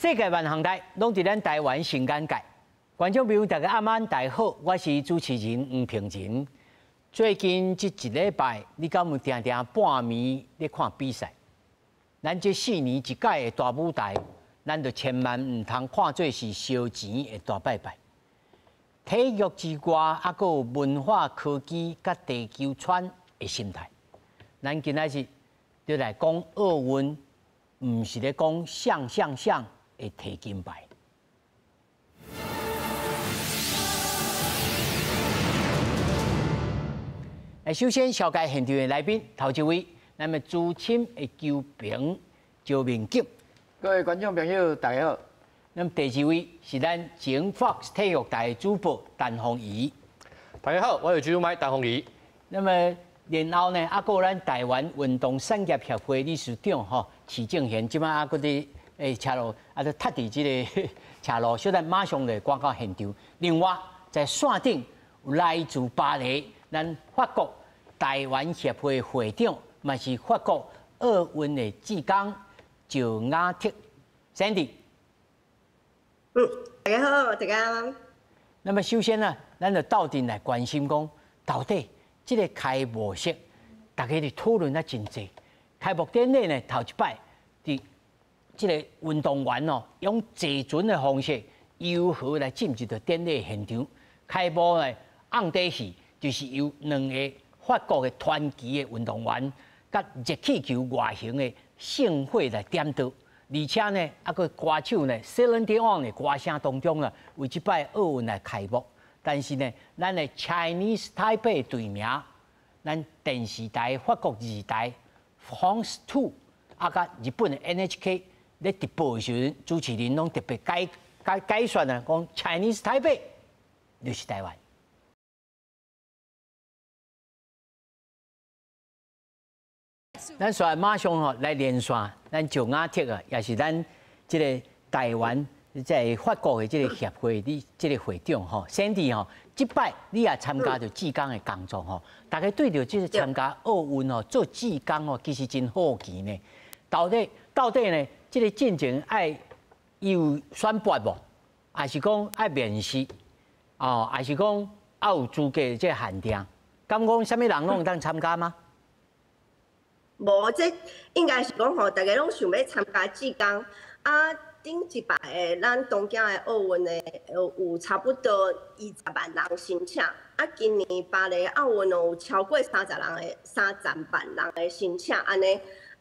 世界萬項台攏佇咱台灣新眼界。觀眾朋友，大家暗晚大家好，我是主持人黃平仁。最近這一禮拜，你敢有定定半暝咧看比賽？咱這4年一屆的大舞台，咱就千萬毋通看做是燒錢的大拜拜。體育之外，猶閣有文化、科技佮地球村的心態。咱今仔日就來講奧運，毋是咧講誰誰誰會提金牌。來，首先紹介現場的來賓，頭一位，咱們資深的球評趙明景。各位觀眾朋友，大家好。那麼第二位是咱前 Fox 體育台的主播陳鳳儀。大家好，我是主播陳鳳儀。那麼然後呢，猶閣有咱台灣運動產業協會理事長吼徐正賢，這擺猶閣佇誒車路，啊，就踏佇這个車路，小等馬上就趕到現場。另外，在線頂有來自巴黎，咱法國台灣協會會長，嘛是法國奧運的志工趙雅鐵，Sandy。嗯，大家好，大家好。那麼首先呢，咱就鬥陣來關心講，到底這个開幕式，大家佇討論啊真濟。開幕典禮呢，頭一擺佇這个運動員哦，用坐船的方式，遊河來進入到典禮現場。開幕的暗底戲，就是由兩个法國的傳奇的運動員，佮熱氣球外形的聖火來點燈。而且呢，猶閣歌手呢，Celine Dion 的歌聲當中呢，為這擺奧運來開幕。但是呢，咱的 Chinese Taipei 隊名，咱電視台法國二台 France 2，啊，佮日本的 NHK 咧直播的時陣，主持人攏特別解解解說啊，講 Chinese Taipei 就是台灣。咱煞馬上吼來連線，咱趙雅鐵啊，也是咱這个台灣在法國的這个協會的這个會長吼，Sandy 吼，這擺你也參加著志工的工作吼，大家對著這个參加奧運吼做志工吼，其實真好奇呢。到底到底呢？這个進前愛有選拔無？還是講愛面試？哦，還是講愛有資格這个限定？敢講啥物人攏會當參加嗎？無，這應該是講吼，大家攏想欲參加志工。啊，頂一擺的咱東京的奧運的，有差不多20萬人申請。啊，今年巴黎奧運有超過30萬人的申請，按呢。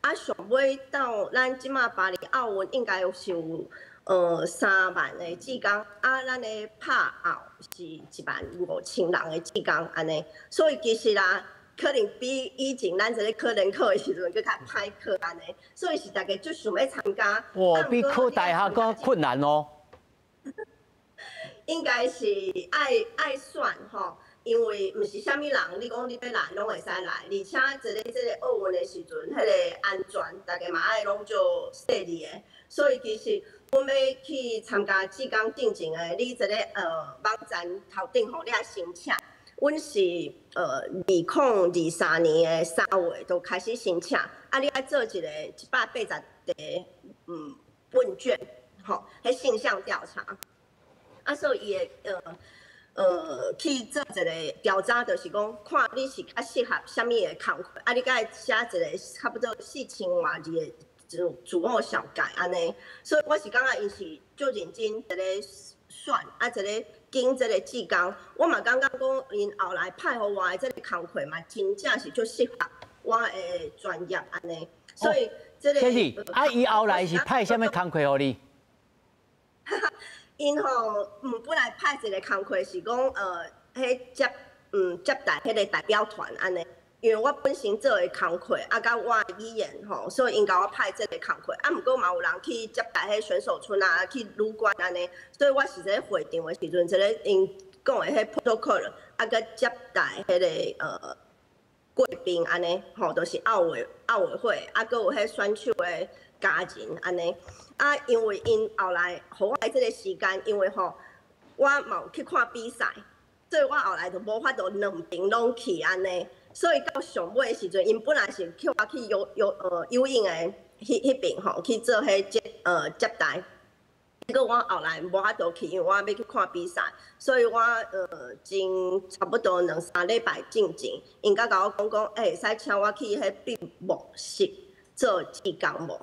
啊，上尾到咱這馬巴黎奧運應該是有3萬的志工，啊，咱的帕奧是1萬5千人的志工，按呢。所以其實啦，可能比以前咱這个考聯考的時陣閣較歹考按呢，所以是大家足想欲參加。哇，比考大學閣困難哦。應該是愛愛選吼，因為毋是啥物人，你講你欲來攏會使來，而且這个奧運的時陣，彼个安全，大家嘛愛攏足細膩的，所以其實阮欲去參加志工進前的，你這个網站頭頂吼，你愛申請。阮是2023年的3月就開始申請，啊，你愛做一個180題問卷，吼，彼性向調查，啊，所以伊會去做一個調查，就是講看你是較適合啥物的工課，啊，你該寫一個差不多4000外字的自我紹介按呢，所以我是感覺𪜶是足認真佇咧選，啊，一个揀這个志工，我嘛感覺講𪜶後來派予我的這个工課嘛，真正是足適合我的專業按呢，所以這个。 Sandy，啊，伊後來是派啥物工課予你？𪜶吼，本來派一个工課是講，彼接待彼个代表團按呢。因為我本身做的工課，啊，佮我的語言吼，所以𪜶共我派這个工課。啊，毋過嘛有人去接待彼選手村啊，去旅館按呢。所以我是咧會場的時陣，這个𪜶講的彼 protocol，啊，佮接待彼个貴賓按呢，吼，就是奧委會，啊，閣有彼選手的家人按呢。啊，因為𪜶後來予我的這个時間，因為吼，我嘛有去看比賽，所以我後來就無法度兩邊攏去按呢。所以到上尾的時陣，𪜶本來是叫我去游泳的彼邊吼，去做彼接待。結果我後來無法度去，因為我欲去看比賽，所以我前差不多兩三禮拜進前，𪜶才共我講講，會使請我去彼閉幕式做志工無？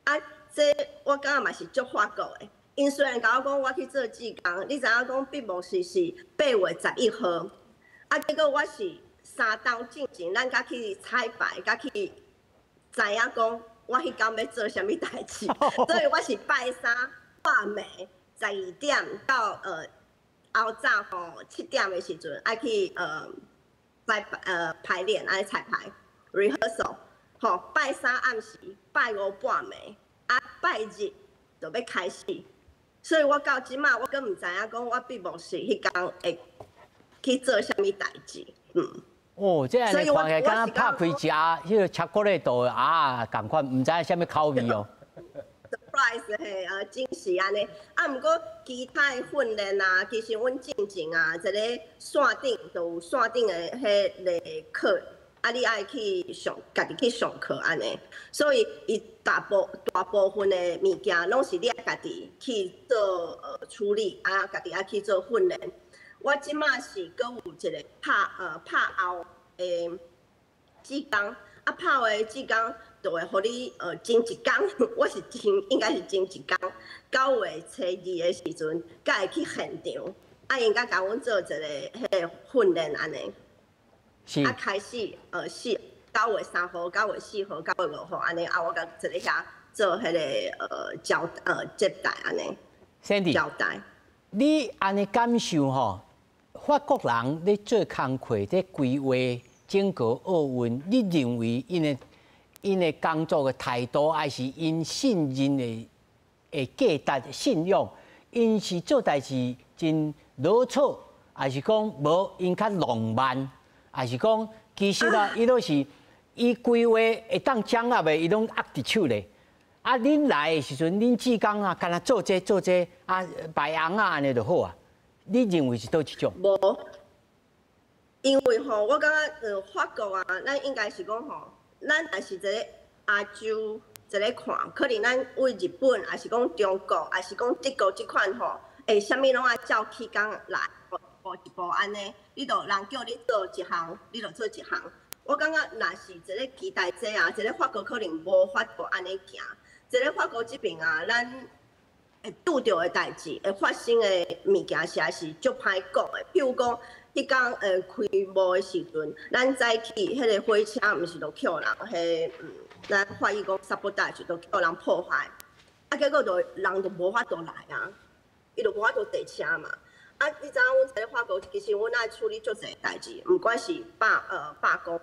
啊，這我感覺嘛是足法國的。𪜶雖然共我講我去做志工，你知影講閉幕式是8月11號，啊，結果我是3冬進前，咱才去彩排，才去知影講我彼工欲做啥物代誌，所以我是拜三半暝12點到後早吼7點的時陣，愛去排練，愛彩排 rehearsal，吼，拜三暗時，拜五半暝，啊拜日就欲開始，所以我到這馬我閣毋知影講我閉幕式彼工會去做啥物代誌，嗯。哦，這按呢看起來敢若拍開一盒，彼個巧克力豆啊，仝款，毋知影啥物口味哦。 surprise 嘿，驚喜按呢。啊，毋過其他的訓練啊，其實阮進前啊，一個線頂就有線頂的彼個課，啊，你愛去上，家己去上課按呢。所以，伊大部分的物件攏是你愛家己去做處理，啊，家己愛去做訓練。我這馬是閣有一個拍後的志工，啊，拍後的志工就會予你前一工，我是前應該是前一工，9月初2的時陣，才會去現場，啊，𪜶才共阮做一個彼個訓練按呢。啊，開始9月3號、9月4號、9月5號按呢，啊，我共坐咧遐做彼個接待按呢。 Sandy，交代。你按呢感受吼？法國人咧做工課，咧規劃整個奧運，你認為𪜶的工作的態度，還是𪜶信任的價值信仰，𪜶是做代誌真囉嗦，還是講無𪜶較浪漫，還是講其實啊，伊攏是伊規劃會當掌握的，伊攏握佇手咧。啊，恁來的時陣，恁志工啊，干焦做這做這啊，擺尪仔按呢就好啊。你認為是佗一種？無，因為吼，我感覺法國啊，咱應該是講吼，咱若是一個亞洲一個看，可能咱對日本，抑是講中國，抑是講德國這款吼，欸，啥物攏愛照起工來，一步一步按呢，你就人叫你做一項，你就做一項。我感覺若是一個期待這啊，一個法國可能無法度按呢行。一個法國這邊啊，咱會拄著的代誌，會發生的物件實在是足歹講的。譬如講，彼工開幕的時陣，咱早起彼個火車毋是都予人彼咱法語講 sabotage 都予人破壞，啊結果就人就無法度來啊，伊就無法度坐車嘛。啊，你知影阮佇法國，其實阮愛處理足濟代誌，毋管是罷工，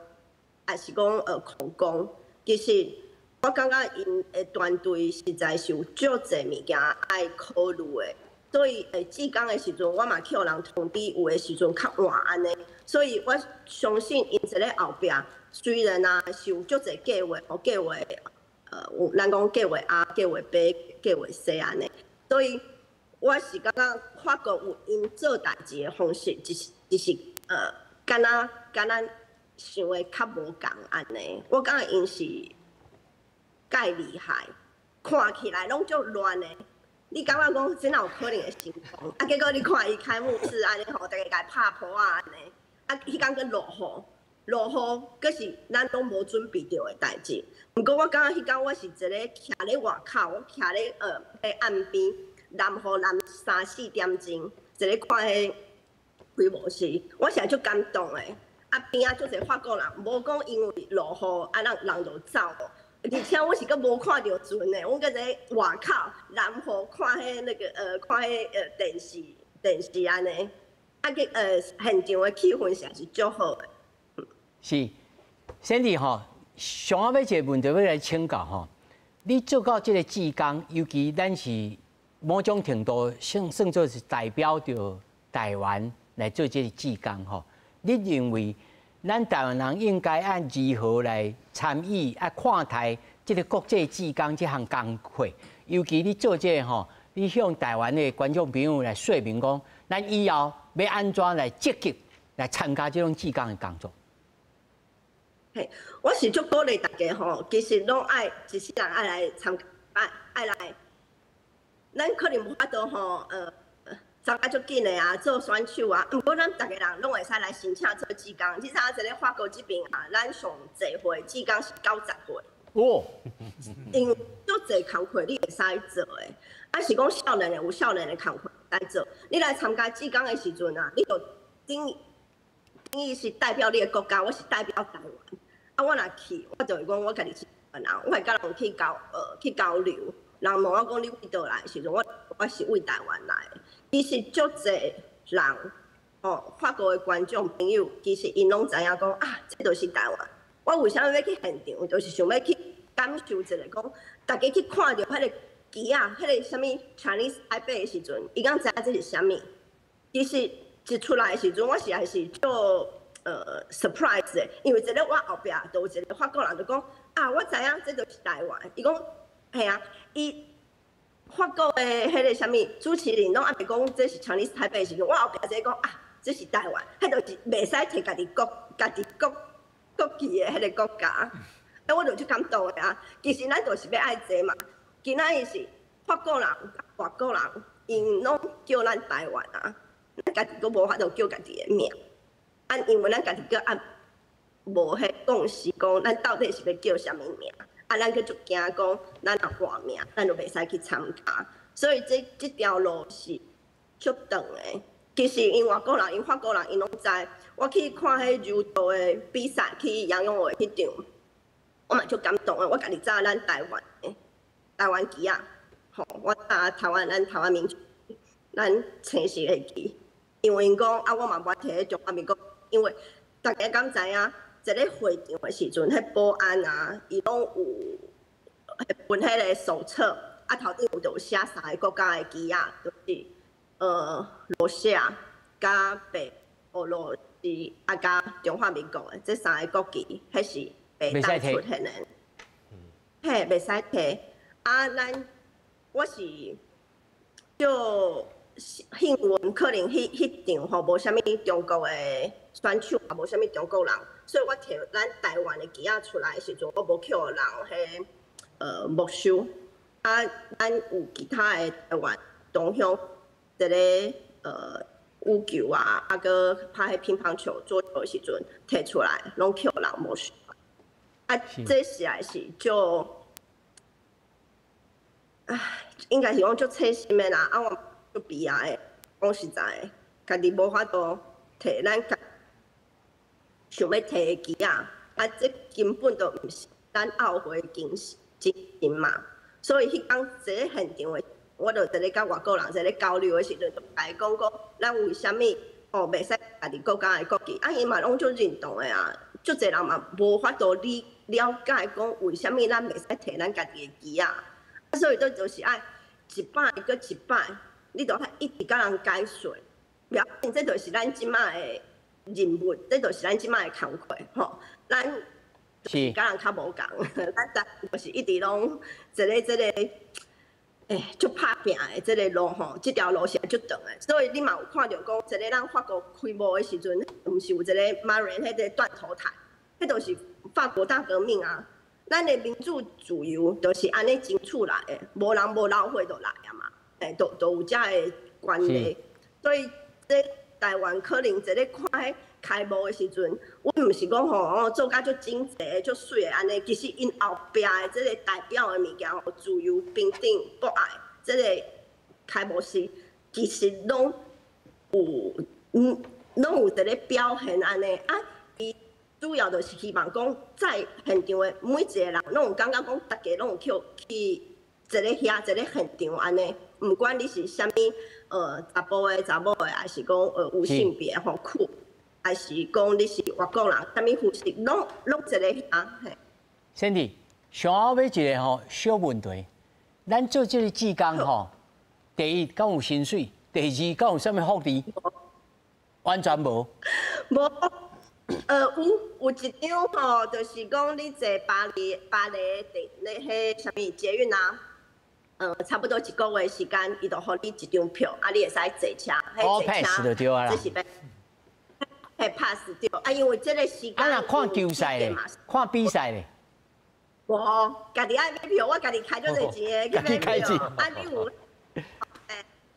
抑是講曠工，其實我感覺𪜶的團隊實在是有足濟物件愛考慮的，所以志工的時陣，我嘛予人通知，有的時陣較晚按呢，所以我相信𪜶佇咧後壁，雖然啊是有足濟計劃，有計劃，有咱講計劃 A、計劃 B、計劃 C 按呢，所以我是感覺法國有𪜶做代誌的方式，只是敢若佮咱想的較無仝按呢，我感覺𪜶是蓋厲害，看起來攏足亂的。你感覺講這哪有可能會成功？啊，結果你看伊開幕式按呢吼，逐家共拍噗仔按呢。啊，彼工閣落雨，落雨閣是咱攏無準備著的代誌。毋過我感覺彼工我是一個徛咧外口，我徛咧彼岸邊，淋雨淋三四點鐘，一个看彼開幕式，我是足感動的。啊，邊仔足濟法國人，無講因為落雨啊，人人就走。而且我是閣無看著船的，阮閣佇外口淋雨看彼那個看彼電視按呢，啊去現場的氣氛實在是足好的。是，Sandy 吼，上後尾一個問題欲來請教吼，你做到這個志工，尤其咱是某種程度算做是代表著台灣來做這個志工吼，你認為咱台灣人應該按如何來參與啊看待這個國際志工這項工課？尤其你做這個吼，你向台灣的觀眾朋友來說明講，咱以後欲按怎來積極來參加這種志工的工作？嘿，我是足鼓勵大家吼，其實攏愛一世人愛來參加，愛來咱可能無法度吼，走較足緊的啊，做選手啊。毋過咱逐个人攏會使來申請做志工。你知影這个法國這邊啊，咱上濟歲志工是90歲。哦，因為足濟工課你會使做的，啊是講少年的有少年的工課來做。你來參加志工的時陣啊，你就等於是代表你的國家，我是代表台灣。啊，我若去，我就會講我家己是台灣人，我會佮人去交流。人問我講你為佗來的時陣，我是為台灣來的。其實足濟人，哦，法國的觀眾朋友，其實𪜶攏知影講啊，這就是台灣。我為啥物欲去現場？就是想欲去感受一下，講大家去看著彼个旗仔，彼个啥物 Chinese Taipei 的時陣，伊敢知影這是啥物？其實一出來的時陣，我實在是足surprise 的，因為這个我後壁就有一个法國人就講啊，我知影這就是台灣。伊講嘿啊，伊法國的彼个啥物主持人攏猶未講這是 Chinese Taipei 的時陣，我後壁一个講啊，這是台灣，彼就是袂使提家己國旗的彼个國家。啊，我就足感動的啊！其實咱就是欲愛這嘛。今仔日是法國人、外國人，𪜶攏叫咱台灣啊，咱家己閣無法度叫家己的名。啊，因為咱家己閣猶無彼共識，講咱到底是欲叫啥物名？啊，咱閣足驚講，咱若換名，咱就袂使去參加。所以這條路是足長的。其實𪜶外國人、𪜶法國人，𪜶攏知。我去看彼柔道的比賽，去楊勇緯彼場，我嘛足感動的。我家己紮咱台灣的台灣旗仔，吼，我紮台灣咱台灣民主，咱青色的旗。因為𪜶講啊，我嘛無愛提中華民國，因為大家敢知影，一个會場的時陣，彼保安啊，伊攏有分彼个手冊，啊頭頂有就有寫三个國家的旗仔，就是羅西亞、佮白俄羅斯啊，佮中華民國的這三个國旗，彼是袂當出現的，嘿，袂使提。啊，咱我是就幸運，可能彼場吼無啥物中國的選手，也無啥物中國人，所以我提咱台灣的旗仔出來的時陣，我無予人彼沒收。啊，咱有其他的台灣同鄉佇咧羽球啊，啊閣拍彼乒乓球、桌球的時陣提出來，攏予人沒收。啊，這實在是足，唉，應該是講足凄心的啦。啊，我足悲哀的，講實在的，家己無法度提咱家想欲提的旗仔，啊，這根本就毋是咱奧會精神嘛。所以彼工坐咧現場的，我就佇咧佮外國人佇咧交流的時陣，就共伊講講，咱為啥物哦袂使家己國家的國旗？啊，𪜶嘛攏足認同的啊，足濟人嘛無法度理了解講為啥物咱袂使提咱家己的旗仔。啊，所以這就是愛一擺閣一擺，你著愛一直共人解說。袂要緊，這就是咱這擺的任務，這就是咱這擺的工課吼。咱就是佮人較無仝，咱就是一直攏一个這个，足拍拚的這个路吼，這條路是足長的。所以你嘛有看著講，這个咱法國開幕的時陣，毋是有一个馬瑞彼个斷頭台，彼就是法國大革命啊。咱的民主自由就是按呢爭取來的，無人無流血就來啊嘛，都有遮的權利。所以這台灣可能這个看彼開幕的時陣，阮毋是講吼哦做甲足整齊、足媠的按呢，其實𪜶後壁的這個代表的物件吼，自由、平等、博愛，這个開幕式其實攏有，攏有佇咧表現按呢啊。伊主要就是希望講，在現場的每一個人攏有感覺講，大家攏有去一個遐一個現場按呢，毋管你是啥物查埔的、查某的，還是講有性別吼酷，還是講你是外國人，啥物膚色，攏攏一個遐嘿。 Sandy，上後尾一個吼小問題，咱做這個志工吼，第一敢有薪水，第二敢有啥物福利？完全無。無。有一張吼，就是講你坐巴黎地咧，彼啥物捷運啊，差不多一個月時間，伊就予你一張票，啊，你會使坐車，哦，pass 就對啊啦。這是欲，彼 pass 對，啊，因為這個時間。啊，若看球賽咧，看比賽咧。無，家己愛買票，我家己開足濟錢的去買票。啊，你有，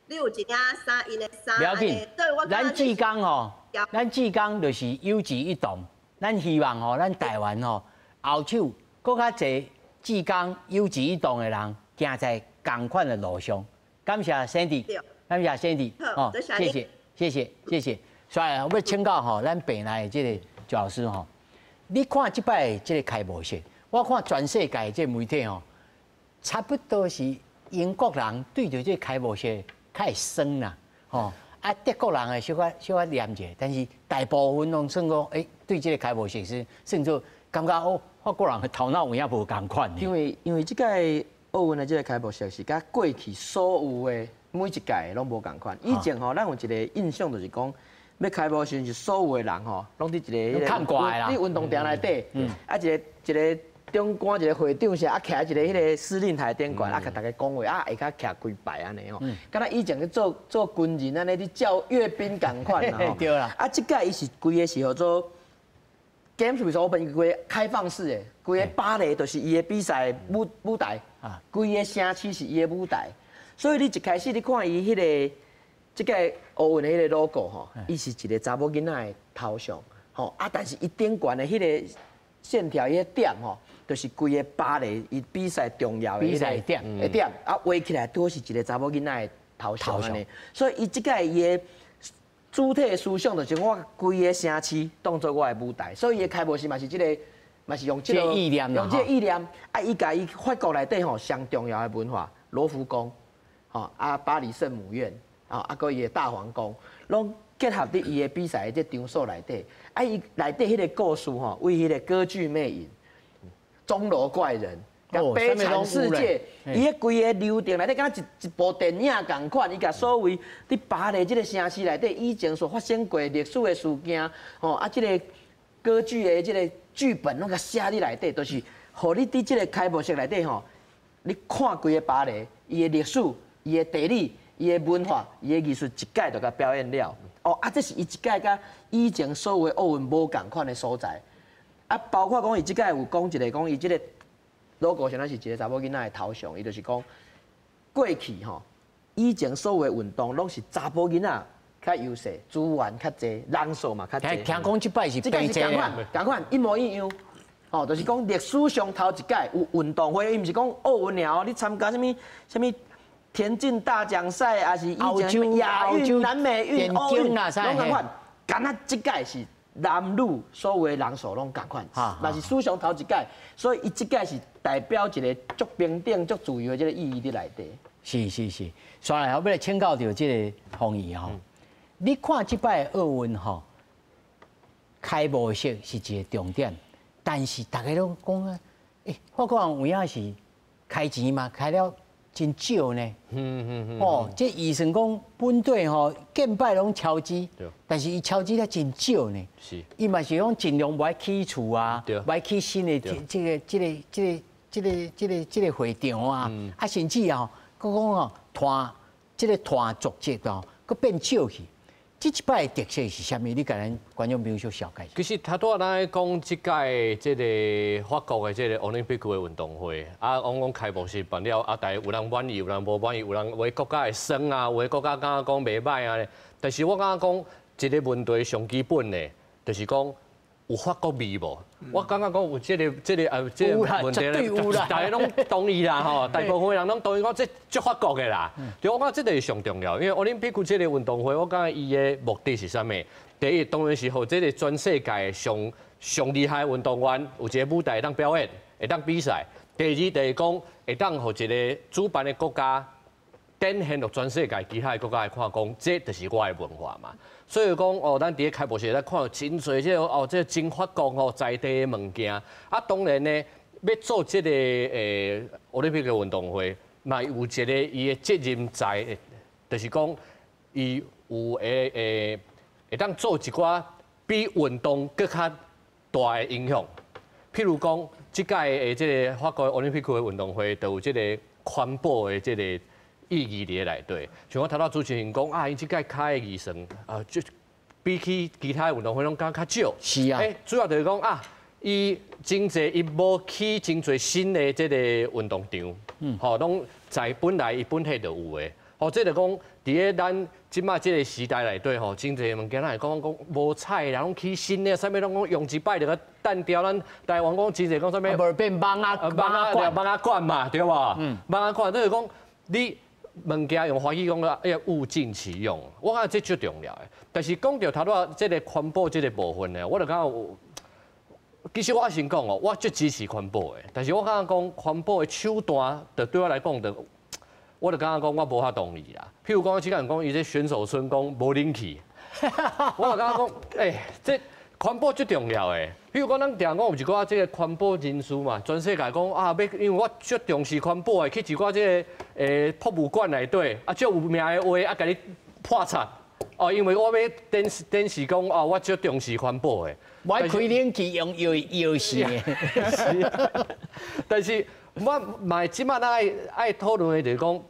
你有一領衫，𪜶的衫。不要緊，咱志剛吼，咱志剛就是有志一同，咱希望吼，咱台灣吼後手閣較濟志剛有志一同的人，行在仝款的路上。感謝 Sandy，感謝 Sandy，哦，謝謝，謝謝，謝謝。所以我欲請教吼，咱病來的這個周老師吼，你看這擺這個開幕式，我看全世界這個媒體吼，差不多是英國人對著這個開幕式較會酸啦，吼啊德國人會小可小可念者，但是大部分攏算講，對這個開幕式是算做感覺哦，法國人的頭腦有影無仝款。因為這屆奧運的這個開幕式是佮過去所有的每一屆攏無仝款。以前吼，咱有一個印象就是講，欲開幕時陣是所有的人吼，攏佇一個看掛的啦，佇運動場內底，啊一個一個長官一個會長是啊，徛一個彼個司令台頂懸，啊，共大家講話，啊，下跤徛規排按呢吼，敢若以前咧做做軍人按呢，咧照閱兵仝款啦吼。對啦。啊，這屆伊是規个是號做 Games with Open，規個開放式的，規个巴黎就是伊的比賽舞台，規个城市是伊的舞台，所以你一開始你看伊彼個這屆奧運的彼個 logo 吼，伊是一個查某囡仔的頭像，吼啊，但是伊頂懸的彼個線條，彼個點吼，就是規个巴黎伊比賽重要的比賽點的點，啊畫起來拄好是一個查某囡仔的頭像按呢，所以伊這屆伊的主體的思想就是我規个城市當做我的舞台，所以伊的開幕式嘛是這個，嘛是用這個意念，用這個意念，啊，伊共伊法國內底吼上重要的文化，羅浮宮，吼啊巴黎聖母院，啊閣伊的大皇宮，攏結合佇伊的比賽的這場所內底，啊伊內底彼個故事吼，為彼個歌劇魅影、鐘樓怪人、佮悲慘世界，伊彼規个流程內底，敢若一部電影仝款，伊共所謂佇巴黎這個城市內底以前所發生過歷史的事件，吼啊這個歌劇的這個劇本攏共寫佇內底，就是予你佇這個開幕式內底吼，你看規個巴黎，伊的歷史、伊的地理、伊的文化、伊的藝術，一屆就共表演了。哦，啊，這是伊一屆佮以前所有的奧運無仝款的所在。啊，包括講伊這屆有講一個講伊這個 logo 上仔是一個查某囡仔的頭像，伊就是講過去吼，以前所有的運動攏是查埔囡仔較優勢，資源較濟，人數嘛較濟。聽講這擺是這屆是仝款，仝款一模一樣。哦，就是講歷史上頭一屆有運動會，伊毋是講奧運爾哦，你參加啥物啥物田徑大獎賽，抑是以前亞運、南美運、歐運，攏仝款。敢若這屆是男女所有的人數攏仝款，嘛是史上頭一屆，所以伊這屆是代表一個足平等、足自由的這個意義佇內底。是是是，煞來我欲來請教著這個鳳儀吼，你看這擺奧運吼，開幕式是一個重點，但是大家攏講啊，法國人有影是開錢嘛，開了真少呢。哦，這醫生講本隊吼，近擺攏超支，但是伊超支了真少呢。伊嘛是講盡量無愛起厝啊，無愛起新的這個會場啊，啊甚至啊，閣講哦，碳這個碳足跡哦，閣變少去。這一擺的特色是啥物？你共咱觀眾朋友小解釋。其實頭拄仔咱咧講這屆這個法國的這個奧林匹克的運動會，啊，講講開幕式辦了，啊，大家有人滿意，有人無滿意，有人有的國家會酸啊，有的國家感覺講袂䆀啊。但是我感覺講一個問題上基本的，就是講有法國味無？我感覺講有這個問題咧，大家攏同意啦吼，大部分人攏同意講這足法國的啦。對，我感覺這個是上重要，因為奧林匹克這個運動會，我感覺伊的目的是啥物？第一，當然是予這個全世界上上厲害的運動員有一個舞台會當表演，會當比賽。第二，就是講會當予一個主辦的國家展現予全世界其他的國家來看，講這就是我的文化嘛。所以講哦，咱佇咧開幕式咧看到真濟這個哦，這個真法國吼在地的物件。啊，當然呢，欲做這個奧林匹克運動會，嘛有一個伊的責任在，就是講伊有會當做一寡比運動閣較大的影響。譬如講，這屆的這個法國奧林匹克的運動會，就有這個環保的這個意義佇咧內底。像我頭拄主持人講啊，𪜶這屆開的預算啊，就比起其他的運動會攏敢較少。是啊。主要就是講啊，伊真濟伊無起真濟新的這個運動場，吼，攏在本來伊本體就有的。吼，這就講佇咧咱這擺這個時代內底吼，真濟物件咱會講講無彩啦，攏起新的，啥物攏講用一擺就共擲掉。咱台灣講真濟講啥物？無變蠓仔蠓仔館，蠓仔館嘛，對無？蠓仔館，就是講你物件用華語講啦，要物盡其用，我感覺這足重要的。但是講著頭拄仔這個環保這個部分呢，我就感覺有。其實我先講哦，我足支持環保的，但是我感覺講環保的手段，就對我來講，就我就感覺講我無法同意啦。譬如講，這個人講伊這選手村講無冷氣，我就感覺講，欸，這環保足重要的。譬如講，咱定講有一寡這個環保人士嘛，全世界講啊，欲因為我足重視環保的，去一寡這個博物館內底啊，足有名的畫啊，共你破拆。哦，因為我欲展示展示講啊，我足重視環保的。我開冷氣用藥藥線的。但是我嘛這擺咱愛愛討論的就是講，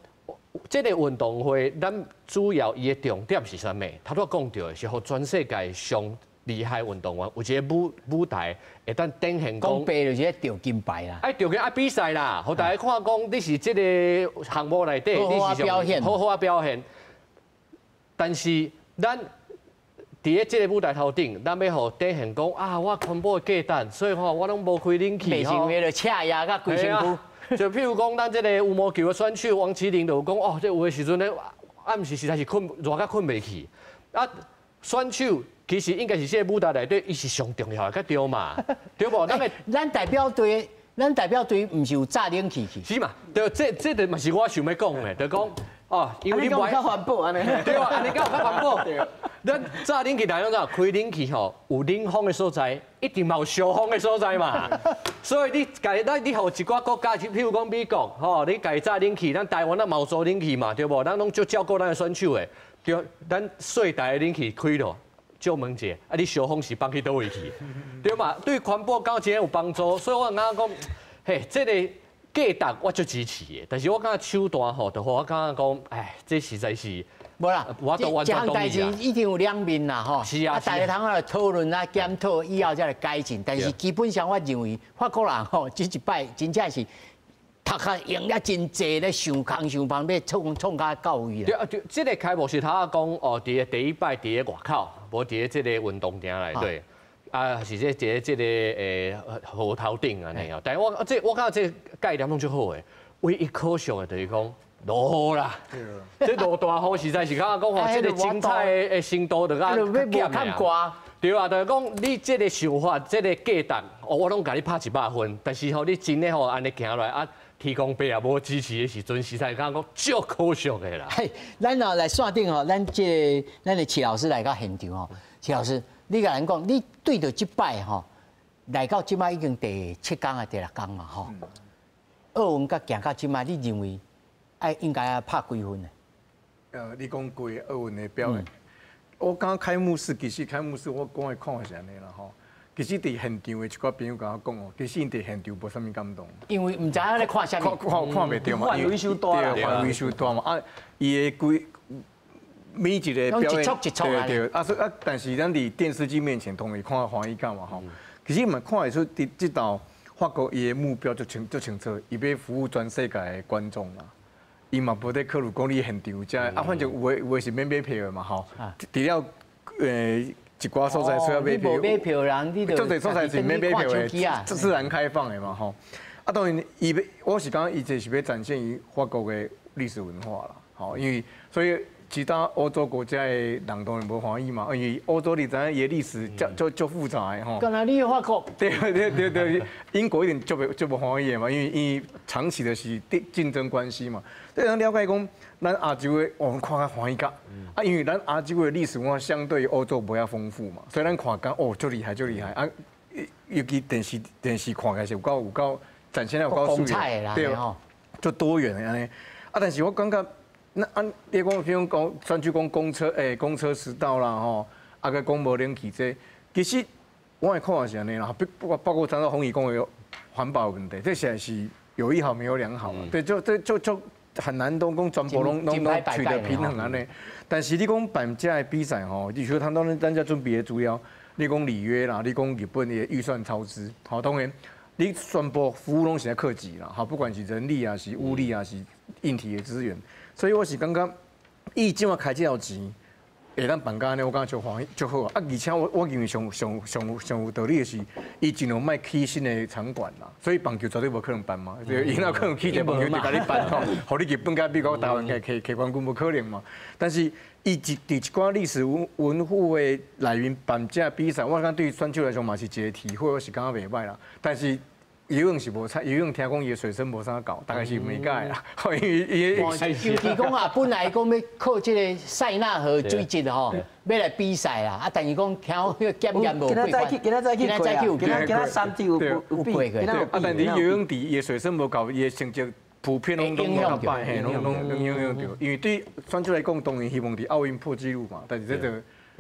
這個運動會，咱主要伊的重點是啥物？頭拄仔講著的是予全世界上厲害運動員有一個舞舞台，會當展現講白就是咧著金牌啦。愛著金愛比賽啦，予大家看講你是這個項目內底，你是表現，好好仔表現。但是咱佇咧這個舞台頭頂，咱欲予展現講啊，我環保的價值，所以吼我攏無開冷氣吼。袂成為就赤牙佮規身軀。就譬如講，咱這個羽毛球的選手王齊麟就有講哦，這有的時陣咧暗時實在是睏熱甲睏袂去。啊，選手其實應該是這個舞台內底，伊是上重要的，才對嘛？對無？咱咱代表隊，咱代表隊毋是有罩冷氣去？是嘛？對，這這個嘛是我想欲講的，就講哦，因為你較環保按呢？對啊，按呢敢有較環保？咱罩冷氣，大家攏知，開冷氣吼，有冷風的所在，一定嘛有燒風的所在嘛。所以你共咱你予一寡國家，譬如講美國，吼，你共伊罩冷氣，咱台灣咱嘛有租冷氣嘛，對無？咱攏足照顧咱的選手的，對，咱細台的冷氣開囉，借問者，啊，你燒風是放去佗位去，對嘛？對環保敢真有幫助，所以我感覺講，嘿，這個價值我足支持的，但是我感覺手段吼，就予我感覺講，哎，這實在是。無啦，這項代誌一定有兩面啦，吼。是啊，啊，大家通來討論啊、檢討，以後才來改進。但是基本上，我認為法國人吼，這一擺真正是頭殼用了真濟咧想空想方，欲創創較到位啦。對啊，對，這個開幕式頭仔講哦，佇個第一擺佇個外口，無佇個這個運動場內底，啊，是這佇個這個河頭頂按呢哦。但是我這我感覺這個概念攏足好的，唯一可惜的就是講。落雨啦，這落大雨實在是感覺講吼，這個精彩的程度就較減啦。對啊，就是講你這個想法、這個價值，我攏共你拍100分。但是吼，你真的吼按呢行來啊，天公伯也無支持的時陣，實在感覺講足可惜的啦。嘿，咱哦來線頂吼，咱這個咱的齊老師來到現場吼，齊老師，你共咱講，你對著這擺吼，來到這擺已經第七工啊，第六工嘛吼。奧運佮行到這擺，你認為愛應該愛拍幾分呢？你講規個奧運的表演，我感覺開幕式其實開幕式我講的看法是按呢啦吼。其實佇現場的一寡朋友共我講哦，其實𪜶佇現場無啥物感動。因為毋知影咧看啥物，看看袂著嘛，範圍傷大對，範圍傷大嘛。啊，伊的規每一個表演，對對，啊所啊，但是咱佇電視機面前當然看歡喜感嘛吼。其實嘛看會出佇這道法國伊的目標足清足清楚，伊欲服務全世界的觀眾啦。伊嘛無咧考慮講你現場遮，啊，反正有的有的是免買票的嘛吼。除了一寡所在需要買票，無買票人，你足濟所在是免買票的，自然開放的嘛吼。啊，當然伊欲，我是感覺伊這是欲展現伊法國的歷史文化啦，吼，因為所以其他歐洲國家的人當然無歡喜嘛，因為歐洲你知影伊的歷史足足足複雜的吼。敢若你法國？對對對對，英國一定足袂足無歡喜的嘛，因為伊長期的是競競爭關係嘛。對咱了解講，咱亞洲的我們看較歡喜較，啊，因為咱亞洲的歷史文化相對於歐洲無遐豐富嘛，所以咱看講哦，足厲害足厲害啊！尤其電視電視看起來是有夠有夠展現得有夠水的，對，足多元的按呢。啊，但是我感覺。那按你講，比如講，選手講公車，欸，公車遲到啦，吼，啊，閣講無冷氣這，其實我的看法是按呢啦，包包括張到宏儀講的環保問題，這實在是有一好沒有兩好嘛，對，就這就就很難都講全部攏攏攏取得平衡按呢。但是你講辦這个比賽吼，你說他當咱遮準備的資料，你講里約啦，你講日本的預算超支，好，當然你全部服務攏是愛靠錢啦，好，不管是人力啊，是物力啊，是硬體的資源。所以我是感覺，伊這馬開這條錢，會當辦甲按呢，我感覺足歡喜足好啊！而且我認為上上上上有道理的是，伊盡量莫起新的場館啦，所以棒球絕對無可能辦嘛，伊哪可能起一個棒球就共你辦吼，予你日本佮美國、台灣摕摕冠軍無可能嘛。但是伊一佇一寡歷史文文物的內面辦這比賽，我感覺對選手來講嘛是一個體會，我是感覺袂䆀啦。但是游泳是無差，游泳聽講伊的水深無啥夠，大概是袂解啦。因為伊尤其講啊，本來講欲靠這个塞納河水質吼，欲來比賽啦，啊，但是講聽講彼個檢驗無過關。今仔早去過啊，今仔3日有有有過過。啊，但是游泳池伊的水深無夠，伊的成績普遍攏攏較歹，嘿，攏攏影響著。因為對選手來講，當然希望佇奧運破紀錄嘛，但是這就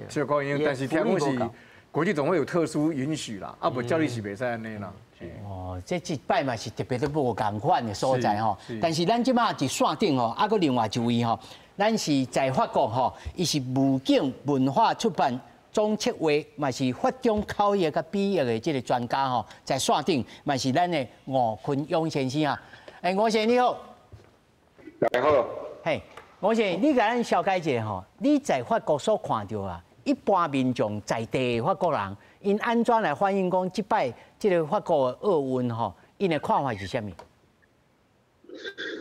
小可影響。但是聽講是國際總會有特殊允許啦，啊，無照理是袂使按呢啦。哦，這這擺嘛是特別都無仝款的所在吼。但是咱這馬佇線頂吼，啊，閣另外一位吼，咱是在法國吼，伊是無境文化出版總策劃，嘛是法中口譯佮筆譯的這个專家吼，在線頂嘛是咱的吳坤勇先生啊。欸，吳先生你好。大家好。嘿，吳先生，你共咱紹介一下吼，你在法國所看著啊，一般民眾在地的法國人，𪜶按怎來反映講這擺這个法國的奧運吼，𪜶的看法是啥物？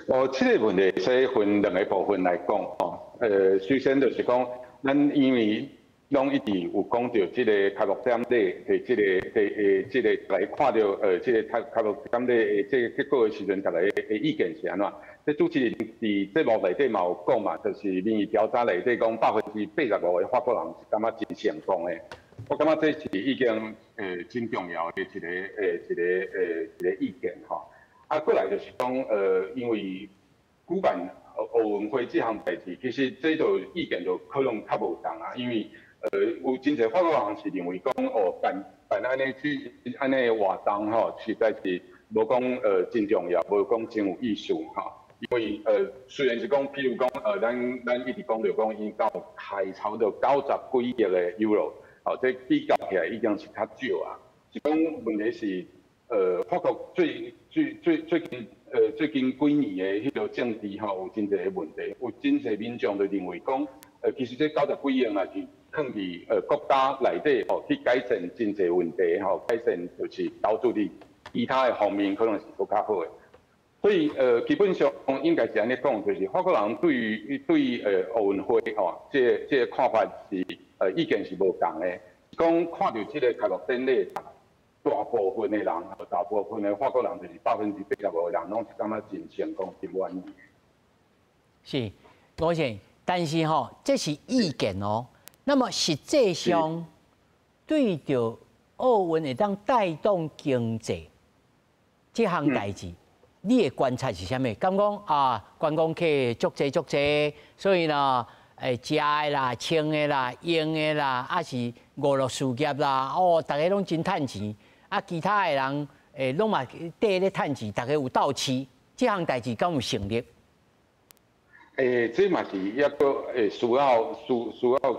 哦，這个問題會使分兩个部分來講吼。首先就是講，咱因為攏一直有講著這个開幕典禮的這个的這个來看著這个開幕典禮的這个結果的時陣，大家的意見是按怎？這主持人佇節目內底嘛有講嘛，就是民意調查內底講85%的法國人是感覺真成功的。我感覺這是已經真重要的一個意見吼。啊，過來就是講因為舉辦奧運會這項代誌，其實這就意見就可能較無仝啊，因為有真濟法國人是認為講哦辦辦按呢去按呢活動吼，實在是無講真重要，無講真有意思吼。因為雖然是講，譬如講咱一直講著講𪜶夠開差不多90幾億的 euro，哦，這比較起來已經是較少啊。是講問題是，法國最最最最近最近幾年的彼個政治吼，有真濟个問題，有真濟民眾就認為講，其實這90幾億若是囥佇國家內底吼，去改善真濟問題吼，改善就是投資佇其他的方面，可能是閣較好的。所以基本上應該是按呢講，就是法國人對於對奧運會吼，這個看法是意見是無仝的。講看著這个開幕典禮，大部分的人，大部分的法國人就是85%的人，攏是感覺真成功、真滿意。是，吳先生，但是吼，這是意見哦。那麼實際上，對著奧運會當帶動經濟這項代誌，你的觀察是啥物？敢講啊，觀光客足濟足濟，所以呢，食的啦、穿的啦、用的啦，抑是娛樂事業啦，哦，逐个攏真趁錢。啊，其他的人攏嘛綴咧趁錢，逐个有鬥市，這項代誌敢有成立？這嘛是抑閣需要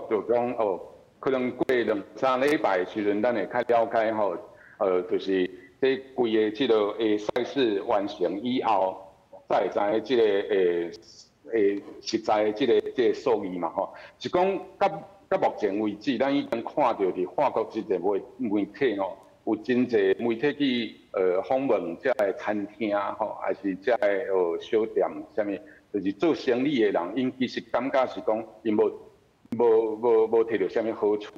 就講哦，可能過兩三禮拜的時陣，咱會較了解吼，就是這規个這个賽事完成以後，才會知影這个實在的這個數字嘛吼。是講到目前為止，咱已經看著佇法國真濟媒體吼，有真濟媒體去訪問這个餐廳吼，還是這个小店啥物，就是做生意的人，𪜶其實感覺是講，𪜶無摕著啥物好處。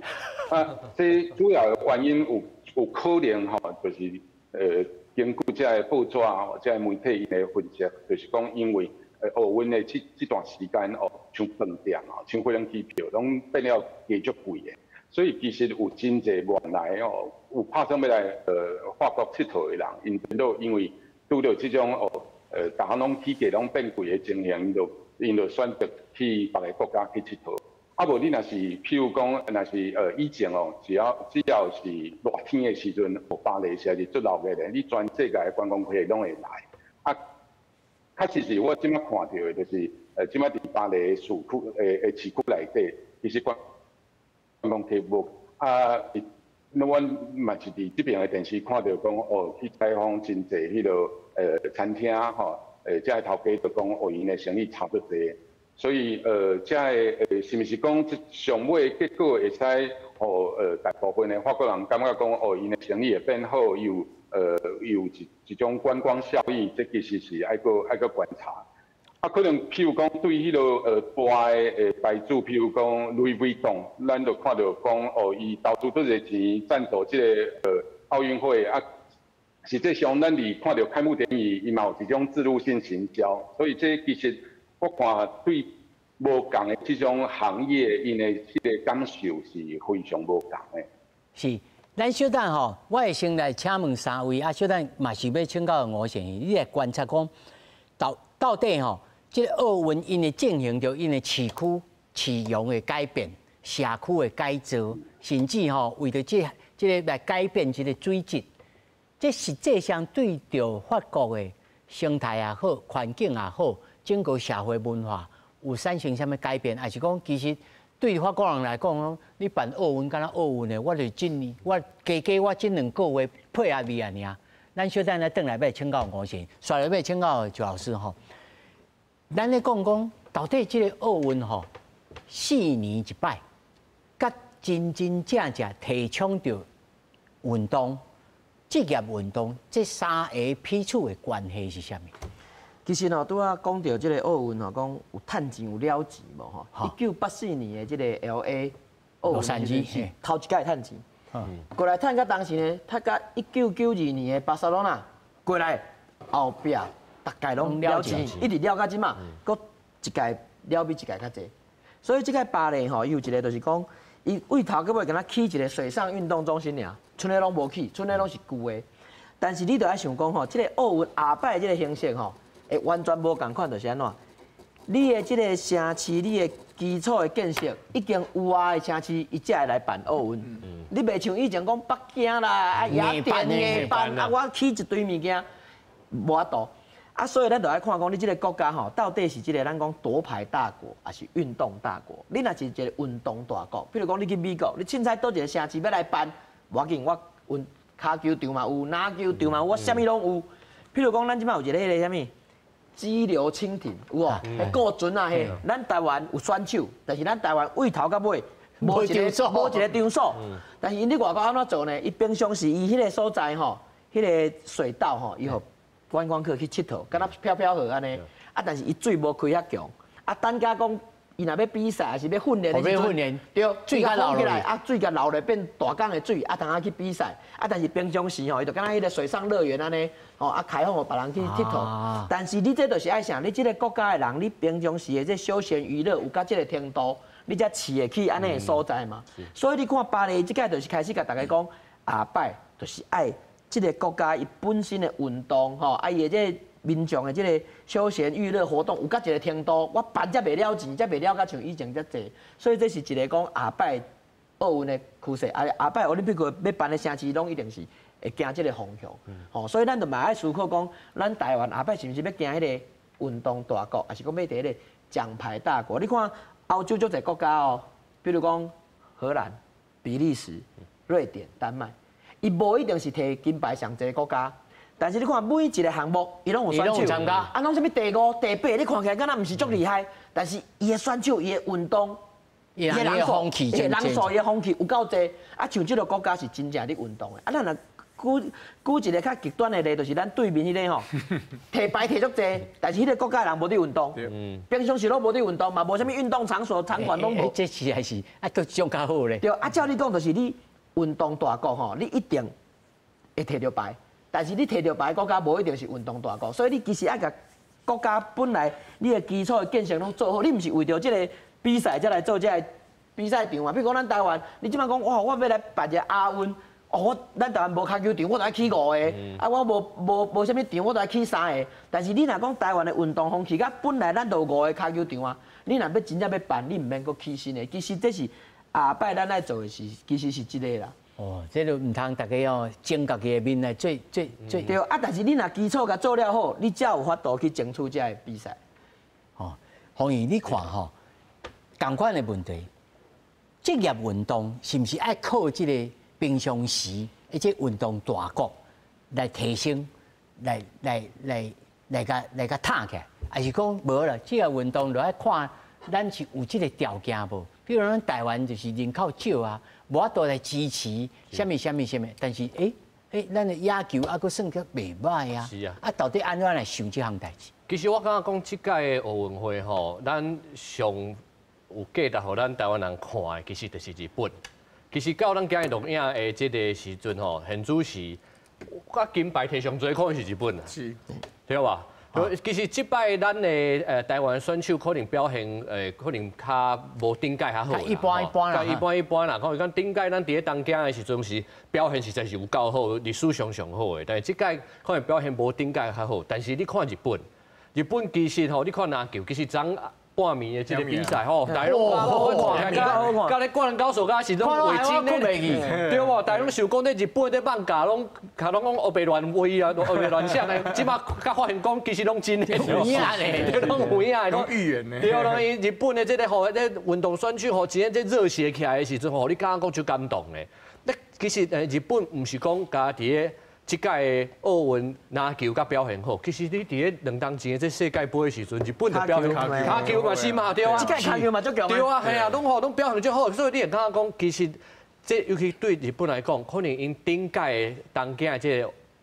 啊，這主要的原因有可能吼，就是根據這个報紙吼，這个媒體𪜶的分析，就是講因為奧運的這段時間哦，像飯店哦，像飛機票，攏變了加足貴的，所以其實有真濟外來哦，有拍算欲來法國𨑨迌的人，𪜶變做因為拄著這種哦，逐項攏起價攏變貴的情形，𪜶就選擇去別个國家去𨑨迌。啊，無你若是譬如講，若是以前哦，只要是熱天的時陣，哦，巴黎實在是足鬧熱的，你全世界的觀光客攏會來。啊，確實是我這馬看著的，就是這馬佇巴黎的市區市區內底，其實觀光客無啊，那阮嘛是佇這邊的電視看著講，哦，去採訪真濟彼個餐廳吼，這个頭家就講，哦，𪜶的生意差足濟。所以這个是毋是講這上尾結果會使予大部分的法國人感覺講哦，𪜶的生意會變好，有一種觀光效益，這其實是愛閣愛閣觀察。啊，可能譬如講對彼個大的牌子，譬如講路易威登，咱就看著講哦，伊投資足濟錢贊助這个奧運會啊，實際上咱佇看著開幕典禮，伊嘛有一種置入性行銷，所以這其實我看對無仝的這種行業，𪜶的這个感受是非常無仝的。是，咱小等吼，我會先來請問三位，啊，小等嘛是欲請教吳先生，你來觀察講，到底吼，這个奧運𪜶會進行著𪜶的市區市容的改變、社區的改造，甚至吼為著這个來改變這个水質，這實際上對著法國的生態也好、環境也好，整個社會文化有產生啥物改變，抑是講其實對法國人來講，你辦奧運敢若奧運的，我就這年我加加我這兩個月配合你爾。咱小等來轉來欲請教吳先生，煞來欲請教周老師吼。咱咧講講到底這个奧運吼，4年一擺，佮真真正正提倡著運動、職業運動這三个彼此的關係是啥物？其實吼，拄仔講著這个奧運吼，講有趁錢有了錢無吼？1984年的這个 LA 奧運是頭一屆趁錢，過來趁到當時呢，趁到1992年的巴塞羅那過來後壁，逐屆攏了錢，一直了到這馬，閣一屆了比一屆較濟。所以這屆巴黎吼，伊有一个就是講，伊對頭到尾敢若起一个水上運動中心爾，賰彼攏無起，賰彼攏是舊的。但是你著愛想講吼，這个奧運後擺這个形式吼，會完全無仝款，就是按怎？你的這个城市，你的基礎的建設已經有啊的城市，伊才會來辦奧運。你袂像以前講北京啦、啊雅典硬辦啊，我起一堆物件，無法度。啊，所以咱就愛看講，你這个國家吼，到底是這个咱講奪牌大國，抑是運動大國？你若是一个運動大國，比如講你去美國，你凊彩佗一个城市欲來辦，無要緊，我運跤球場嘛有，籃球場嘛有，我啥物攏有。譬如講，咱這擺有一个彼个啥物？激流輕艇有無？彼過船啊，彼，咱台灣有選手，但是咱台灣對頭到尾無一个無一个場所。但是𪜶佇外國按怎做呢？伊平常時伊彼个所在吼，彼个水道吼，伊予觀光客去𨑨迌，敢若飄飄河按呢。啊，但是伊水無開遐強。啊，等下講伊若欲比賽，抑是欲訓練的時陣，對，水共流起來，啊，水共流咧變大港的水，啊，通啊去比賽。啊，但是平常時吼，伊就敢若彼个水上樂園按呢，吼，啊，開放予別人去𨑨迌。但是你這就是愛想，你這个國家的人，你平常時的這休閒娛樂有到這个程度，你才飼會起按呢的所在嘛。所以你看巴黎這屆就是開始共大家講，下擺就是愛這个國家伊本身的運動吼，啊，伊的這個民眾的這个休閒娛樂活動有到一个程度，我辦才袂了錢，才袂了甲像以前遮濟。所以這是一个講下擺奧運的趨勢，啊，下擺奧林匹克欲辦的城市攏一定是會行這个方向。吼，所以咱就嘛愛思考講，咱台灣下擺是毋是欲行彼个運動大國，抑是講欲佇彼个獎牌大國？你看歐洲足濟國家哦，比如講荷蘭、比利時、瑞典、丹麥，伊無一定是提金牌上濟國家。但是你看每一个項目，伊攏有選手，啊，攏啥物第五、第八，你看起來敢若毋是足厲害，但是伊的選手、伊的運動、伊的人數、伊的人數、伊的風氣有夠濟。啊，像這个國家是真正咧運動的。啊，咱若舉舉一个較極端的例，就是咱對面彼个吼，提牌提足濟，但是彼个國家的人無咧運動，平常時攏無咧運動嘛，無啥物運動場所、場館攏無。這是還是啊，閣這種較好咧。對，啊，照你講，就是你運動大國吼，你一定會提著牌。但是你提著牌國家無一定是運動大國，所以你其實愛共國家本來你的基礎的建設攏做好，你毋是為著這个比賽才來做這个比賽場嘛。比如講咱台灣，你這擺講哇，我欲來辦一个亞運，哦，我咱台灣無跤球場，我就愛起五个，啊，我無無無啥物場，我就愛起三个。但是你若講台灣的運動風氣，佮本來咱就有五个跤球場啊，你若欲真正欲辦，你毋免閣起新的。其實這是下擺咱愛做的是，其實是這个啦。哦，這就毋通大家哦，爭家己的面來做做做。對啊，但是你若基礎共做了好，你才有法度去爭取這个比賽。哦，鳳儀，你看吼，仝款的問題，職業運動是毋是愛靠這个平常時，而且運動大國來提升，來來來來共來共撐起來，抑是講無啦？職業運動就愛看咱是有這個條件無？比如咱台灣就是人口少啊，無法度來支持啥物啥物啥物，但是咱的野球猶閣算較袂䆀啊。是啊。啊，到底按怎來想這項代誌？其實我感覺講，這屆的奧運會吼，咱上有價值予咱台灣人看的，其實就是日本。其實到咱今日錄影的這個時陣吼，現主時，佮金牌提上濟可能是日本啊。對吧？其實這擺咱的台灣選手可能表現可能較無頂屆較好。一般一般啦。一般一般啦。可能講頂屆咱佇咧東京的時陣是表現實在是有夠好，歷史上上好的。但是這屆可能表現無頂屆較好。但是你看日本，日本其實吼，你看籃球，其實昨半暝的這個比賽吼，大家攏看，佮咧灌籃高手敢是攏畫真的，對無？大家攏想講咧日本咧放假攏，較攏講烏白亂畫啊，烏白亂想的。這擺才發現講其實攏真的，有影咧，對，攏有影的，攏預言的。對，攏伊日本的這個吼，這運動選手吼，真正這熱血起來的時陣吼，你感覺講足感動的。那其實日本毋是講家佇咧這屆的奧運籃球佮表現好，其實你佇咧兩冬前的這世界盃的時陣，日本的表現跤球嘛是嘛，對啊，這屆跤球嘛足強。對啊，係啊，攏吼攏表現足好，所以你會感覺講，其實這尤其對日本來講，可能𪜶頂屆的東京的這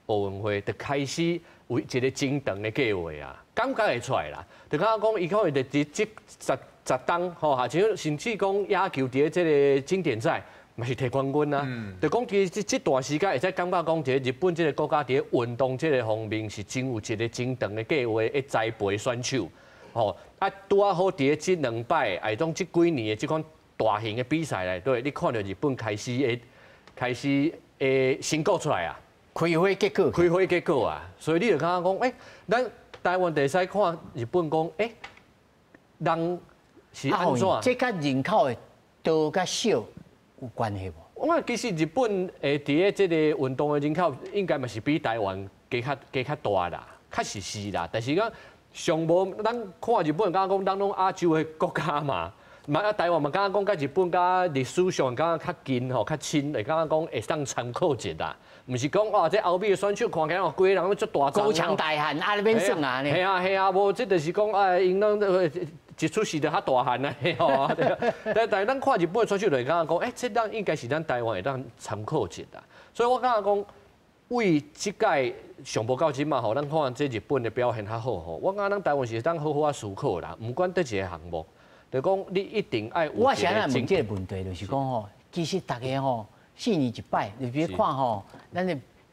個奧運會就開始有一個真長的計劃啊，感覺會出來啦。就感覺講，伊可能就佇這十冬吼，甚至講野球佇咧這個經典賽。嘛是提冠軍啊！就講其實這段時間會使感覺講，這個日本這個國家佇咧運動這個方面是真有一個真長的計劃，會栽培選手。吼啊，拄仔好佇咧這兩擺，會當這幾年的這款大型的比賽內底，你看著日本開始會成果出來啊，開花結果，開花結果啊！所以你就感覺講，咱台灣就會使看日本講，人是按怎？這佮人口的多佮少有關係無？我其實日本佇咧這個運動的人口應該嘛是比台灣加較大啦，確實是啦。但是講上無咱看日本，感覺講咱攏亞洲的國家嘛，嘛啊台灣嘛感覺講佮日本佮歷史上感覺較近吼，較親，會感覺講會當參考一下啦。毋是講哇，這後尾的選手看起來哦，規個人攏足大高強大漢啊，你免算啊呢？係啊係啊，無這就是講啊，𪜶攏一出世就較大漢啊，吼！但咱看日本的選手就會感覺講，這咱應該是咱台灣會當參考一下。所以我感覺講，為這屆上無到這馬吼，咱看這日本的表現較好吼。我感覺咱台灣是會當好好仔思考啦，毋管佗一个項目，就講你一定愛。我想來問這個問題，就是講吼，其實大家吼四年一擺，你別看吼，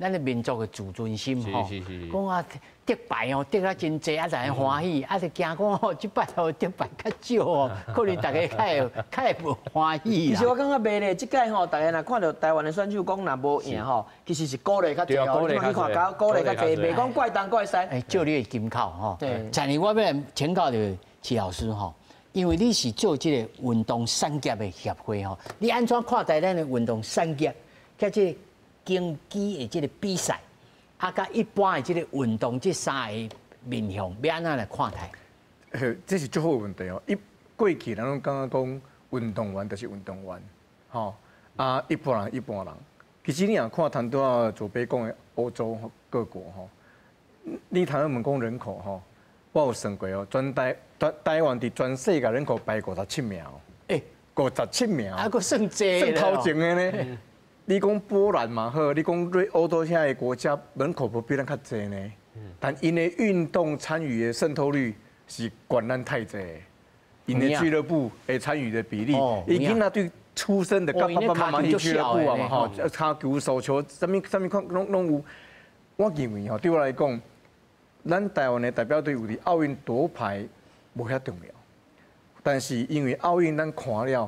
咱的民族的自尊心吼，講啊得牌哦，得啊真濟啊，才會歡喜，啊就驚講吼，這擺吼得牌較少哦，可能大家較會無歡喜。其實我感覺袂咧，這屆吼，大家若看著台灣的選手講若無贏吼，其實是鼓勵較濟哦。你去看，鼓勵較濟，袂講怪東怪西。照你的金口吼，昨日我欲來請教著齊老師吼，因為你是做這個運動產業的協會吼，你按怎看待咱的運動產業？佮這個競技的這個比賽，啊，佮一般的這個運動這三個面向，欲按怎來看待？這是足好的問題哦。過去咱攏感覺講運動員就是運動員，吼啊，一般人一般人。其實你若看頭拄仔祖輩講的歐洲各國吼，你頭先問講人口吼，我有算過哦，全台灣佇全世界人口排57名哦，57名，啊，閣算濟，算頭前的呢。你講波蘭嘛好，你講瑞歐洲遐個國家人口無比咱較濟呢，但𪜶的運動參與的滲透率是懸咱太濟，𪜶的俱樂部的參與的比例，伊囡仔對出生的佮爸爸媽媽去俱樂部啊嘛吼，跤球、手球，啥物啥物款攏有。我認為吼，對我來講，咱台灣的代表隊有佇奧運奪牌無遐重要，但是因為奧運咱看了，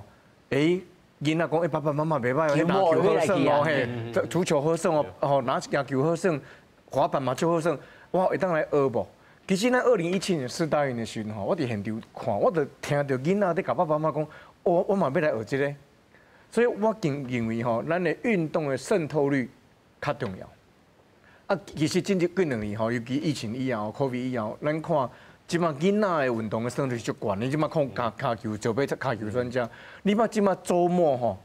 囡仔講，爸爸媽媽袂䆀哦，籃球好耍哦，嘿，足球好耍哦，吼，籃球好耍，滑板嘛足好耍，我會當來學無？其實咱2017年世大運的時陣吼，我佇現場看，我就聽著囡仔佇共爸爸媽媽講，我嘛欲來學這個，所以我更認為吼，咱的運動的滲透率較重要。啊，其實進這幾兩年吼，尤其疫情以後，COVID 以後，咱看這馬囡仔的運動的勝率足懸。你這馬看跤球，就欲跤球專家，你捌這馬週末吼，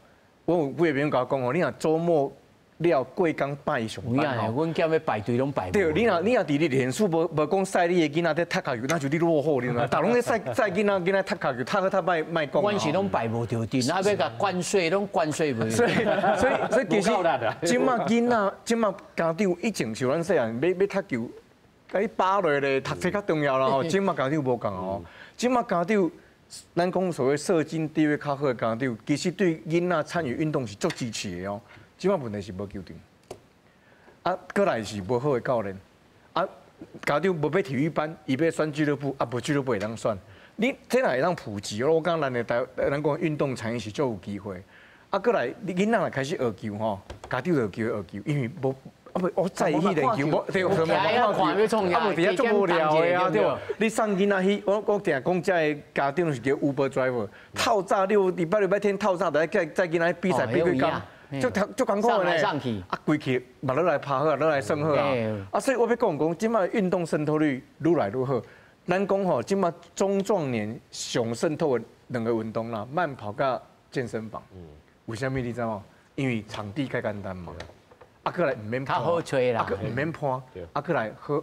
我有幾个朋友共我講吼，你若週末了過工拜上班吼。阮囝欲排隊攏排。對，你若佇你臉書無講曬你的囡仔佇踢跤球，那就你落後，你知影？逐攏咧曬曬囡仔囡仔踢跤球，踢好踢歹莫講。阮是攏排無著陣，啊欲共關稅攏關稅袂。所以其實，這馬囡仔，這馬家長以前像咱細漢欲踢球，共你扒落咧，讀冊較重要啦吼。這馬家長無仝哦，這馬家長，咱講所謂社經地位較好的家長，其實對囡仔參與運動是足支持的哦。這馬問題是無球場，啊，閣來是無好的教練，啊，家長無欲體育班，伊欲選俱樂部，啊，無俱樂部會當選。你這若會當普及，我感覺咱的台，咱講運動產業是足有機會。啊，閣來你囡仔若開始學球吼，家長就叫伊學球，因為無啊無我早起去練球，無對，無看球，啊無佇遐足無聊的啊，對無？你送囡仔去，我定講這个家長是叫 Uber driver，透早六禮拜六禮拜天透早就愛載載囡仔去比賽比幾工。足足艱苦的咧，啊，規氣嘛落來拍好啊，落來算好啊，啊，所以我欲講講，這馬運動滲透率愈來愈好。咱講吼，這馬中壯年上滲透的兩个運動啦，慢跑佮健身房。為啥物你知無？因為場地較簡單嘛。啊，閣來毋免較好揣啦，啊，閣毋免伴，啊，閣來好學。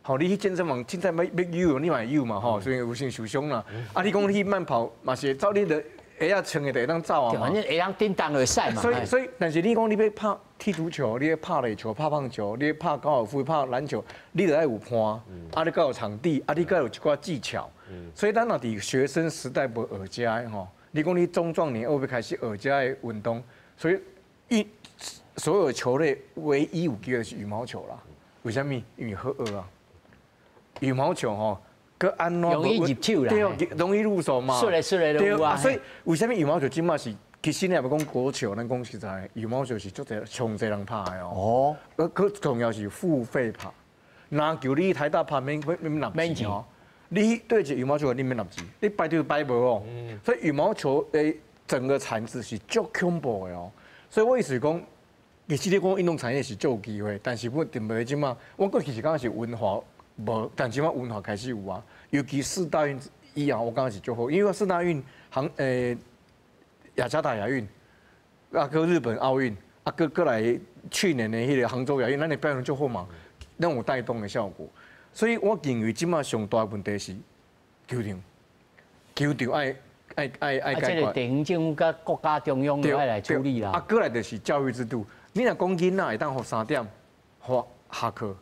吼，你去健身房，凊彩欲游，你嘛會游嘛吼，雖然有先受傷啦。啊，你講你去慢跑嘛是會走，你著鞋仔穿的就會當走啊嘛。反正會當叮當就會使嘛。所以，但是你講你欲拍踢足球，你欲拍壘球、拍棒球，你欲拍高爾夫、拍籃球，你著愛有伴，啊，你閣有場地，啊，你閣有一寡技巧。所以咱若佇學生時代無學這个吼，你講你中壯年後欲開始學這个運動，所以一所有球類唯一有機會是羽毛球啦。為啥物？因為好學啊。羽毛球吼，閣按怎容易入手啦，對，容易入手嘛。說來說來都有啊。所以為啥物羽毛球這馬是其實你若欲講國球，咱講實在，羽毛球是足濟上濟人拍的哦。哦。閣重要是付費拍，籃球你台大拍免免納錢哦。你對一羽毛球你免納錢，你排隊排無哦。所以羽毛球的整個產值是足恐怖的哦。所以我意思是講，其實你講運動產業是足有機會，但是我認為這馬，我閣其實感覺是文化無，但這馬文化開始有啊。尤其世大運以後，我感覺是足好，因為世大運杭雅加達亞運，啊，閣日本奧運，啊，閣閣來去年的彼个杭州亞運，咱的表現足好嘛，咱有帶動的效果。所以我認為這馬上大問題是球場，球場愛愛愛愛解決。這個地方政府佮國家中央愛來處理啦。啊，閣來就是教育制度。你若講囡仔會當予三點予下課，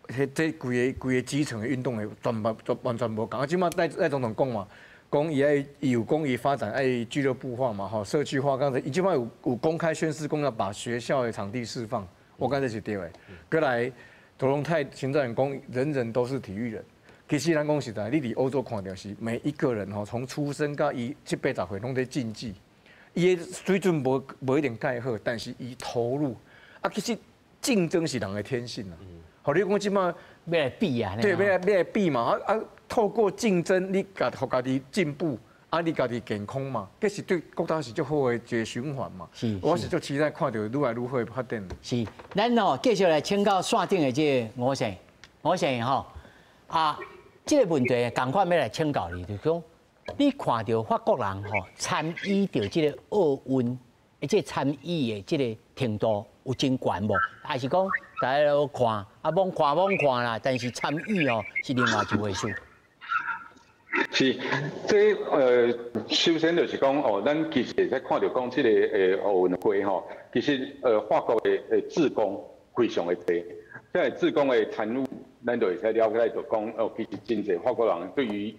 彼這規个規个基層的運動的全部完全無仝。啊，這馬賴賴總統講嘛，講伊愛伊有講伊發展愛俱樂部化嘛，吼，社區化，剛才伊這馬有公開宣示講要把學校的場地釋放，我感覺是對的。閣來，卓榮泰行政院講，人人都是體育人。其實咱講實在，你佇歐洲看著是每一個人吼，從出生到伊七八十歲攏佇競技，伊的水準無一定蓋好，但是伊投入啊，其實競爭是人的天性啊。好，你講這馬欲來比啊？對，欲來比嘛。啊啊，透過競爭，你家予家己進步，啊，你家己健康嘛，這是對國家是足好的一個循環嘛。是，我是足期待看著愈來愈好的發展。是，咱哦繼續來請教線頂的這個吳生，吳生吼啊，這個問題仝款欲來請教你，就是講你看著法國人吼參與著這個奧運，這個參與的這個程度有真懸無？還是講大家攏看啊，罔看罔看啦，但是參與哦是另外一回事。是，這首先就是講哦，咱其實會使看著講這個奧運會吼，其實法國的志工非常的濟，這个志工的參與，咱就會使了解著講哦，其實真濟法國人對於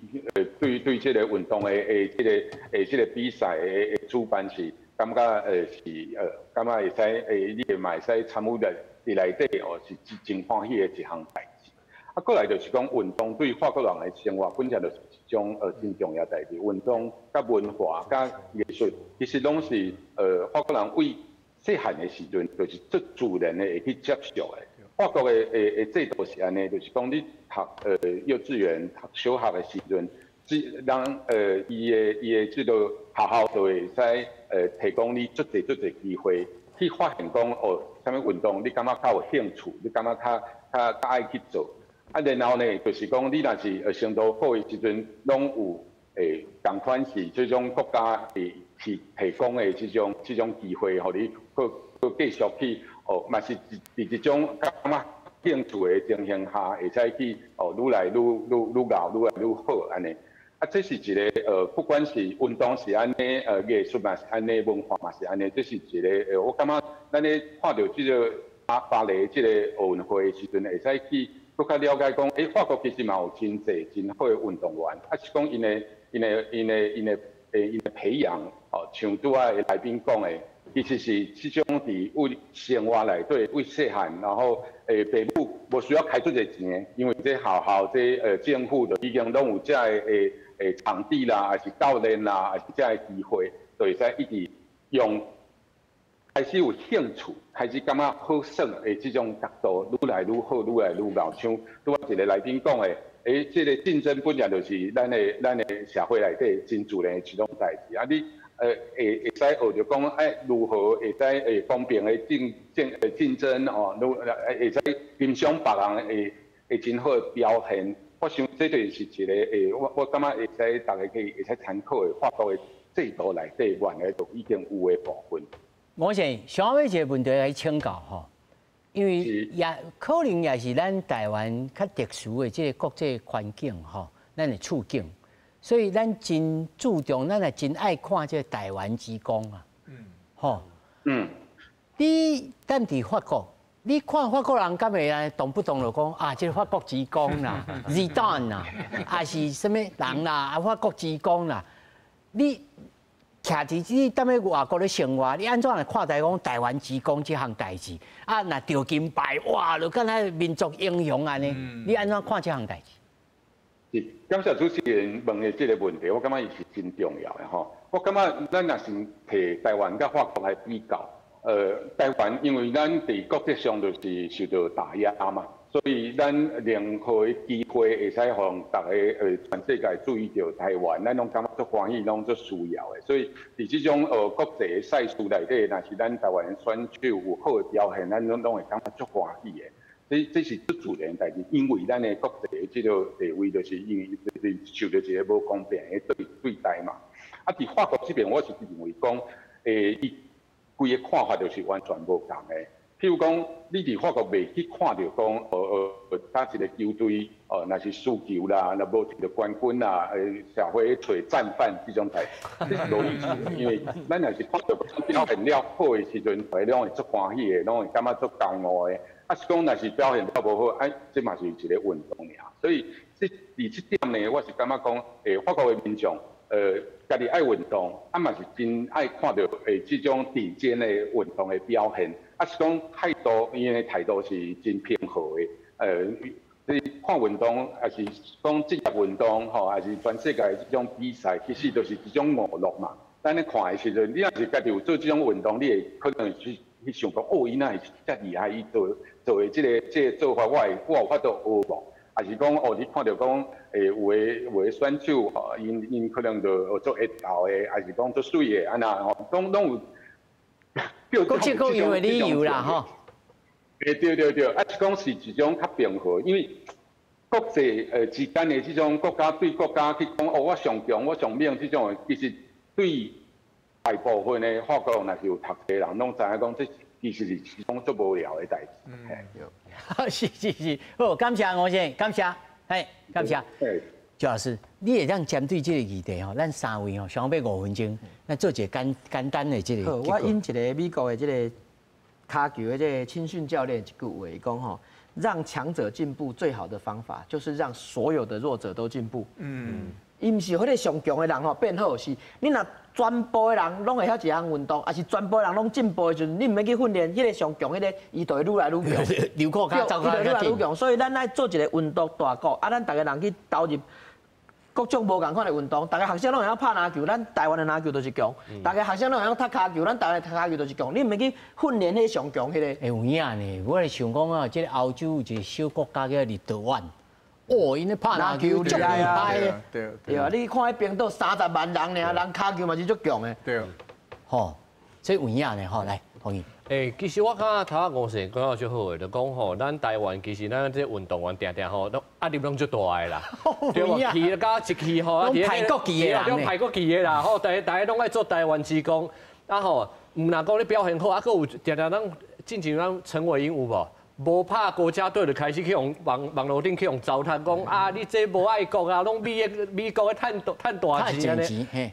對對這個運動的這個這個比賽的主辦是感覺是感覺會使你嘛會使參與佇佇內底哦，是真真歡喜的一項代誌。啊，閣來就是講運動對法國人的生活本身就是一種真重要代誌。運動佮文化佮藝術，其實攏是法國人為細漢的時陣，就是足自然的會去接受的。法國的制度是按呢，就是講你讀幼稚園、讀小學的時陣，只人伊的這個學校就會使提供你足濟足濟機會去發現講哦，啥物運動你感覺較有興趣，你感覺較較較愛去做。啊，然後呢，就是講你若是程度好的時陣，攏有仝款是這種國家會去提供的這種機會，予你去阁继续去哦，嘛是伫一种感觉兴趣的情形下，会使去哦，愈来愈愈愈𠢕，愈来愈好按呢。啊，这是一个不管是运动是按呢，艺术嘛是按呢，文化嘛是按呢，这是一个我感觉咱咧看著这个巴黎这个奥运会的时阵，会使去阁较了解讲，欸，法国其实嘛有真济真好的运动员，啊是讲𪜶的𪜶的𪜶的𪜶的𪜶的培养，哦，像拄仔的来宾讲的，其实是这种伫为生活内底为细汉，然后爸母无需要开足济钱，因为这学校这政府就已经拢有遮个场地啦，抑是教练啦，抑是遮个机会，就会使一直用开始有兴趣，开始感觉好耍的这种角度，愈来愈好，愈来愈𠢕。像拄仔一个来宾讲的，欸，这个竞争本来就是咱的社会内底真自然的一种代志。啊，你会使学著讲，欸，如何会使公平的竞争哦，如会使欣赏别人会真好的表现。我想这就是一个我感觉会使大家可以会使参考的法国的制度内底原来就已经有的部分。我想上尾一个问题来请教吼，因为也可能也是咱台湾较特殊的这个国际环境吼，咱的处境，所以咱真注重，咱也真爱看这个台湾之光啊。吼。你踮伫法国，你看法国人敢会来动不动就讲啊，这个法国之光啦，Zidane 啦，抑是啥物人啦，啊，法国之光啦，你徛伫你踮咧外国咧生活，你按怎来看待讲台湾之光这项代志？啊，若得金牌，哇，就敢若民族英雄按呢？你按怎看这项代志？是，感谢主持人问的这个问题，我感觉伊是真重要的吼。我感觉咱若是提台湾佮法国来比较，台湾因为咱伫国际上就是受到打压嘛，所以咱任何的机会会使予大家全世界注意著台湾，咱拢感觉足欢喜，拢足需要的。所以伫这种国际的赛事内底，若是咱台湾选手有好的表现，咱拢会感觉足欢喜的。这是足自然的代志，因为咱的国际的这个地位，就是因为就是受著一个无公平的对待嘛。啊，伫法国这边，我是认为讲，伊规个看法就是完全无仝的。譬如讲，你伫法国袂去看著讲，佗一个球队，若是输球啦，若无摕著冠军啦，社会揣战犯这种代志，这是无意思的。因为咱若是看著表现了好的时阵，大家拢会足欢喜的，拢会感觉足骄傲的。啊，是讲若是表现了无好，哎，这嘛是一个运动尔。所以这伫这点呢，我是感觉讲，法国的民众，家己爱运动，啊嘛是真爱看著这种顶尖的运动的表现。啊是讲态度，𪜶的态度是真平和的。你看运动，抑是讲职业运动，吼，抑是全世界这种比赛，其实就是一种娱乐嘛。咱咧看的时阵，你若是家己有做这种运动，你会可能去去想讲，哦，伊哪会遮厉害？伊做做的这个做法，我有法度学无？抑是讲，哦，你看著讲，有的选手吼，𪜶可能就做会投的，抑是讲做媠的，按呢吼，拢有。各式各样的理由啦，吼。欸，对对对，啊是讲是一种较平和，因为国际之间的这种国家对国家去讲，哦，我上强，我上猛，这种其实对大部分的法国人若是有读册的人，拢知影讲这其实是一种足无聊的代志。嗯，是是是，好，感谢吴先生，感谢，嘿，感谢。周老师，你会当针对这个议题吼，咱三位吼，上欲5分钟，咱做一个简简单的这个。好，我引一个美国的这个跤球的这个青训教练一句话讲吼，让强者进步最好的方法，就是让所有的弱者都进步。伊毋是彼个上强的人吼变好，是你若全部的人拢会晓一项运动，抑是全部的人拢进步的时阵，你毋免去训练，彼个上强彼个，伊就会愈来愈强。流苦跤走伊就愈来愈强。所以咱爱做一个运动大国，啊，咱逐个人去投入各种无仝款的运动，逐个学生拢会晓拍篮球，咱台湾的篮球就是强；逐个学生拢会晓踢跤球，咱台湾的踢跤球就是强。你毋免去训练彼上强彼个。欸，有影呢，我咧想讲啊，这个欧洲有一个小国家叫立陶宛，哦，𪜶咧拍篮球足厉害的。对啊，你看彼冰岛30万人尔，人跤球嘛是足强的。吼，这有影呢，吼，来，洪毅。欸，其实我感觉头仔吴生讲得足好的，就讲吼，咱台湾其实咱这运动员定定吼，拢压力拢足大的啦，对无？去到一去吼，拢派国旗的人，拢派国旗的啦，吼，大家大家拢爱做台湾之光。啊吼，毋若講你表現好，啊，閣有定定咱進前咱陳偉殷有無？無拍國家隊就開始去予網路頂去予糟蹋，講啊你這無愛國啊，攏美國咧趁大錢按呢。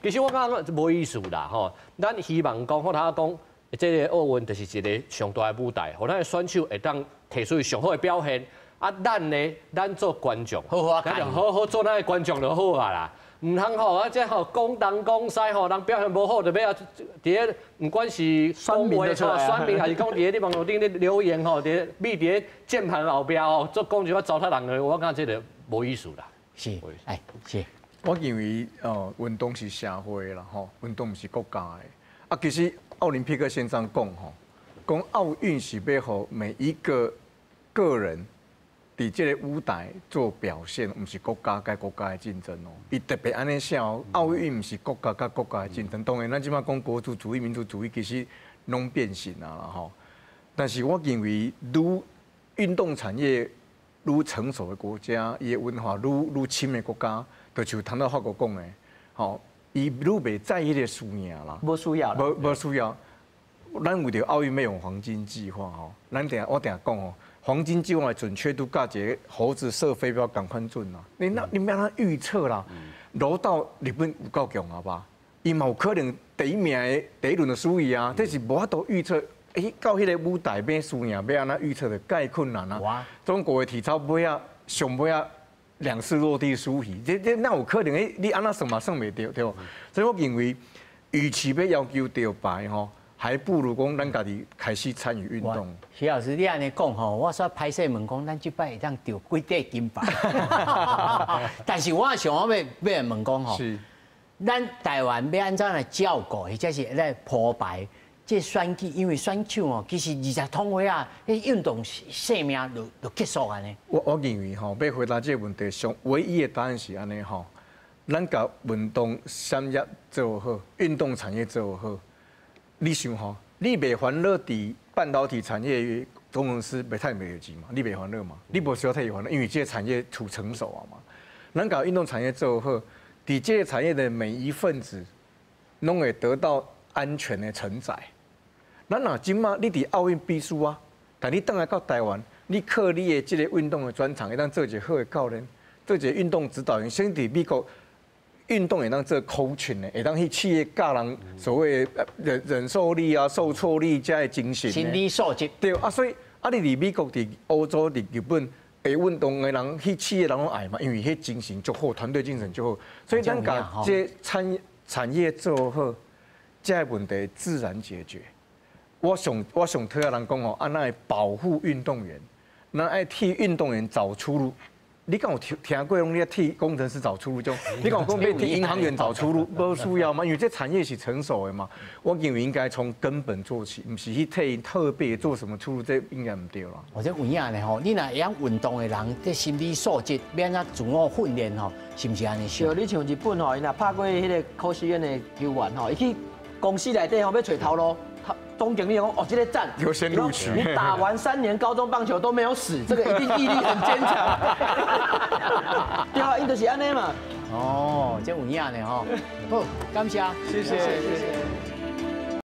其實我感覺無意思啦吼。咱希望講，我頭仔講，這个奧運就是一个上大的舞台，予咱的選手會當提出上好的表現。啊，咱呢，咱做觀眾，好好咱就好好做咱的觀眾就好啊啦。毋通吼啊，這吼講東講西吼，人表現無好就欲啊，佇咧毋管是講話吼，選民，還是講佇咧你網路頂咧留言吼，佇咧覕佇咧鍵盤後壁吼，做講一寡糟蹋人的話，我感覺這个無意思啦。是，哎，是。我認為哦，運動是社會的啦，吼，運動毋是國家的。啊，其實奧林匹克憲章講吼，講奧運是欲予每一個個人佇這个舞台做表現，毋是國家佮國家的競爭哦。伊特別按呢寫哦，奧運毋是國家佮國家的競爭。當然，咱這擺講國族主義、民族主義，其實攏變形啊啦吼。但是我認為，愈運動產業愈成熟的國家，伊的文化愈深的國家，就像談到法國講的，吼，伊愈袂在意彼个輸贏啦，無需要，無需要。咱為著奧運欲用黃金計劃吼，咱定我定講吼。黃金計劃的準確度，佮一個猴子射飛鏢仝款準啊！你那你欲按怎預測啦？柔道日本有夠強啊吧？伊嘛有可能第一名的第一輪就輸去啊！這是無法度預測。欸，到彼个舞台欲輸贏，欲按怎預測的蓋困難啊！中國的體操尾仔上尾仔兩次落地輸去，這哪有可能？欸，你按怎算嘛算袂著，對無？所以我認為，與其欲要求著牌吼，還不如講咱家己開始參與運動。徐老師，你按呢講吼，我煞歹勢問講，咱這擺會當著幾塊金牌？但是我想我欲欲問講吼，咱台灣欲按怎來照顧，或者是來鋪排這選舉？因為選手哦，其實20通歲啊，彼運動生命就結束按呢。我認為吼，欲回答這個問題，上唯一的答案是按呢吼，咱共運動產業做好，運動產業做好。你想吼，你袂煩惱佇半導體產業工程師袂趁袂著錢嘛？你袂煩惱嘛？你無需要替伊煩惱，因為這個產業處成熟啊嘛。咱共運動產業做好，佇這個產業的每一份子，攏會得到安全的承載。咱若這馬你佇奧運比輸啊，但你轉來到台灣，你靠你的這个運動的專長，會當做一個好的教練，做一個運動指導員，甚至美國。運動會當做 coaching 的，會當去企業教人所謂忍受力啊、受挫力這的精神。心理素質。對啊，所以啊，你佇美國、佇歐洲、佇日本，會運動的人去企業人攏愛嘛，因為彼精神足好，團隊精神足好。所以咱共這產業做好，這个問題自然解決。我上討厭人講吼，啊，咱愛保護運動員，咱愛替運動員找出路。你敢有聽過講你替工程師找出路？種你敢有講欲替銀行員找出路？無需要嘛，因為這產業是成熟的嘛。我認為應該從根本做起，毋是去替特別做什麼出路，這應該毋對啦。我這有影呢吼，你若會曉運動的人，這心理素質欲按怎自我訓練吼，是毋是按呢想？你像日本吼，伊若拍過彼个甲子園的球員吼，伊去公司內底吼欲揣頭路。總經理講哦，這个讚，優先錄取。你打完3年高中棒球都沒有死，這個一定毅力很堅強。對啊，伊就是按呢嘛。哦，這有影呢吼。好，感謝，謝謝，謝謝。